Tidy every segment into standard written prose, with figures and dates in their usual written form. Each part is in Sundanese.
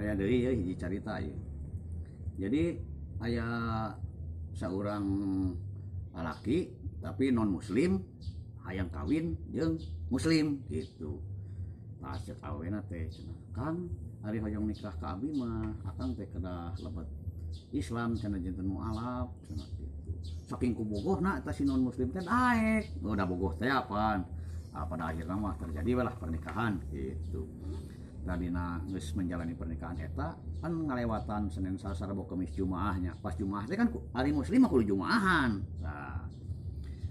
Aya deui ye hiji carita ieu. Jadi aya saurang lalaki tapi non muslim hayang kawin jeung muslim gitu. Tah ceuk awena teh cenah, "Kang, ari hoyong nikah ka abi mah akang teh kedah lebet Islam cenah, janten mualaf cenah gitu." Saking kubogohna eta si non muslim teh daek. Udah bogoh teh apaan? Ah, pada akhirnya mah terjadi lah pernikahan gitu. Tadina geus menjalani pernikahan eta kan ngalewatan Senin, Selasa, Rabu, Kamis, Jumaahnya. Pas Jumaah teh kan hari muslim mah kudu Jumaahan. Nah,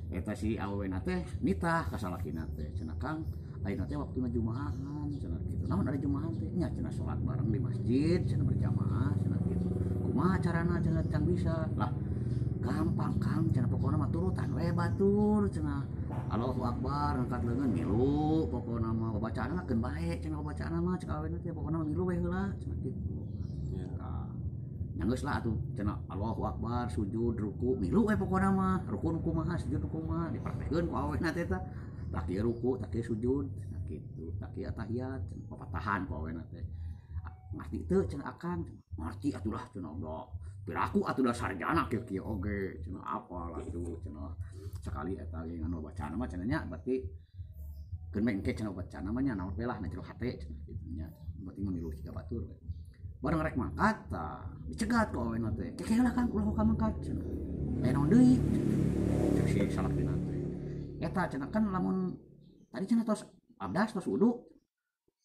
eta si awewena teh nitah ka salakina teh cenah, "Kang, ayeuna teh waktuna Jumaahan," cenah gitu. "Naon ada Jumaahan teh?" "Nya cenah salat bareng di masjid cenah, berjamaah cenah gitu." "Kumaha carana cenah can bisa?" "Lah, gampang, Kang," cenah, "pokokna mah turutan we batur," cenah. "Allahu Akbar, angkat leungeun milu, pokokna mah babacaanna keun bae," cenah, "babacaanna mah," cek awewena teh, "pokokna mah milu we heula," cenah gitu. Nah, nya geus lah atuh cenah, Allahu Akbar, sujud, ruku, milu we pokokna mah. Ruku nu kumaha, sujud nu kumaha, dipraktekeun ku awewena teh tah. Tah kieu ruku, tah kieu sujud, cenah kitu. Tah kieu atahiyat, cenah papatahan ku awewena teh. "Ngarti teu?" cenah, "Akang?" "Ngarti atuh lah," cenah, "da piraku atuh da sarjana kieu-kieu oge," cenah, "apal atuh," cenah. "Sakali eta ge nganu bacaan mah," cenah nya, "berarti keun we engke," cenah, "bacaan mah nya naon we lah na jero hate," cenah kitu nya. Berarti mah milu siga batur we. Bareng rek mangkat tah dicegat ku awewena teh. "Keke lah, Kang, ulah ka mangkat," cenah. "Aya naon deui?" cek si salakina teh. "Eta," cenah, "kan lamun tadi cenah tos abdas, tos wudu."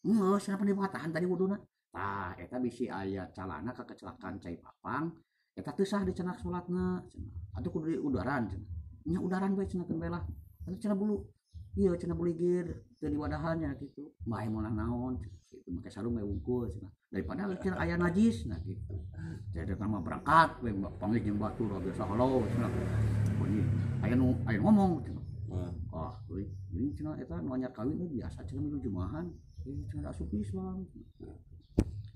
"Geus," cenah, "pan tadi wuduna." Tah eta bisi aya calana kakecelakaan cai papang eta teu sah dicenah salatna cenah. Atuh kudu diudaran cenah. Nya udaran we cenah, keun bae lah. Atuh cenah bulu ieu cenah buligir teu diwadahan nya kitu. Bae moal naon kitu, make sarung we wungkul cenah. Daripada cenah aya najis nah kitu. Jadi eta mah berangkat we panggih jeung batur biasa, halo cenah. Bunyi aya nu aya ngomong cenah. "Ah, euy, ini cenah eta nu anyar kawin euy, biasa cenah milu Jumaahan. Eh, cenah asup Islam."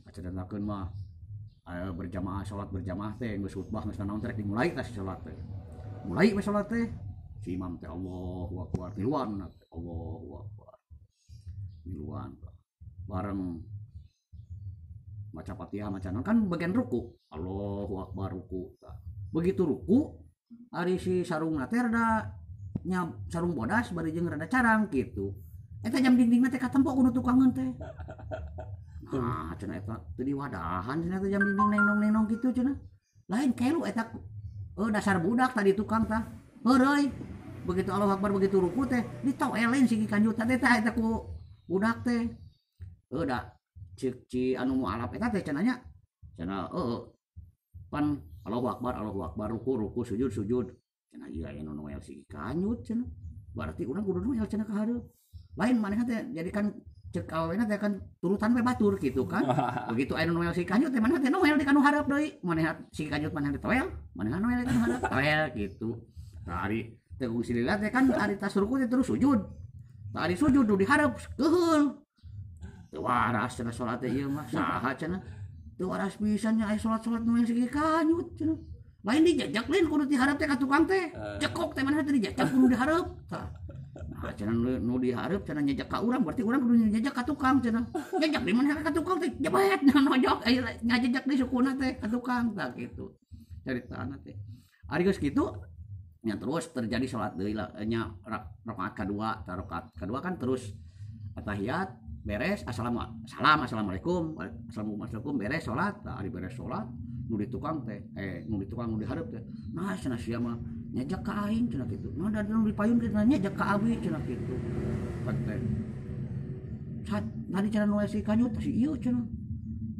Acaranakeun mah aya berjamaah, salat berjamaah teh geus khutbah, geus naon teh, rek dimulai tah si salat teh. Mulai we salat teh. Si imam teh Allahu Akbar, miluan teh Allahu Akbar. Miluan. Bareng maca Fatihah, maca naon kan bagian ruku. Allahu Akbar, ruku. Tah. Begitu ruku ari si sarungna teh rada nya sarung bodas bari jeung rada carang gitu. Eta jam dindingna teh katempo ku nu tukangeun teh. Nah, cenah eta teu diwadahan cenah teh jam dinding nengnong-nengnong kitu cenah. Lain kelu eta dasar budak tadi tukang tah. Heureuy. Begitu Allahu Akbar, begitu ruku teh ditoelin si kanjut teh tah eta ku budak teh. Heuh da ceuk ci anu mualaf eta teh cenah nya. Cenah heueuh pan Allahu Akbar, Allahu Akbar, ruku, ruku, sujud, sujud. Cenah ieu aya nu noel si kanjut cenah. Berarti urang kudu noel cenah ka hareup. Lain manehna teh jadi kan cek awena teh kan turutan we batur gitu kan. Begitu aya nu noel si kanjut teh manehna teh noel di kanu hareup deui. Manehna si kanjut manehna toel, manehna noel di kanu hareup toel gitu. Tah ari teh silila teh kan ari tas ruku teh terus sujud. Tah ari sujud nu di hareup keheul. Teu waras cenah salat teh ieu mah saha cenah. Teu waras pisan nya aya salat-salat noel si kanjut cenah. Lain dijajak lain kudu di hareup teh ka tukang teh. Cekok teh manehna teh dijajak kudu di hareup. Tah. Nah, cenah nu dihareup cenah nyejak ka urang berarti urang kudu nyejak ka tukang cenah. Nyejak di mana ka tukang teh jebet nojok aya ngajejak di sukuna teh ka tukang tah kitu. Caritana teh. Ari geus kitu nya terus terjadi salat deui lah nya rakaat kadua, tah rakaat kadua kan terus atahiyat beres, assalamu salam, assalamualaikum, assalamualaikum, beres salat. Tah ari beres salat nu di tukang teh nu di tukang nu di hareup teh nah cenah sia mah nyejak ka aing cenah kitu. Nah da nu di payun teh nyejak ka abi cenah kitu. Pan teh saat tadi cenah nu si kanyut si ieu cenah.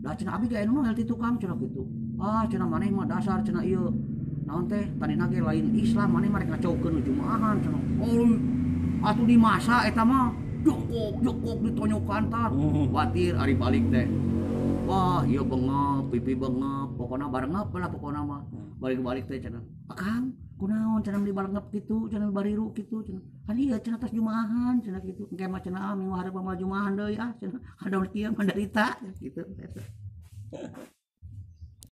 Da cenah abi ge anu noel ti tukang cenah kitu. "Ah," cenah, "maneh mah dasar," cenah, "ieu naon teh tadina ge lain Islam, maneh mah rek ngacaukeun nu Jumaahan," cenah. Oh, atuh di masa eta mah jongkok jongkok ditonyokan tah. Batir ari balik teh. Wah, ieu bengep, pipi bengep, pokona barengep lah pokona mah. Balik-balik teh cenah. "Akang, kunaon cenah di barengep kitu, cenah bariru kitu cenah. Kan ieu cenah tos Jumaahan cenah kitu. Engke mah cenah ah minggu hareup mah Jumaahan deui ah cenah. Kadon kieu menderita kitu."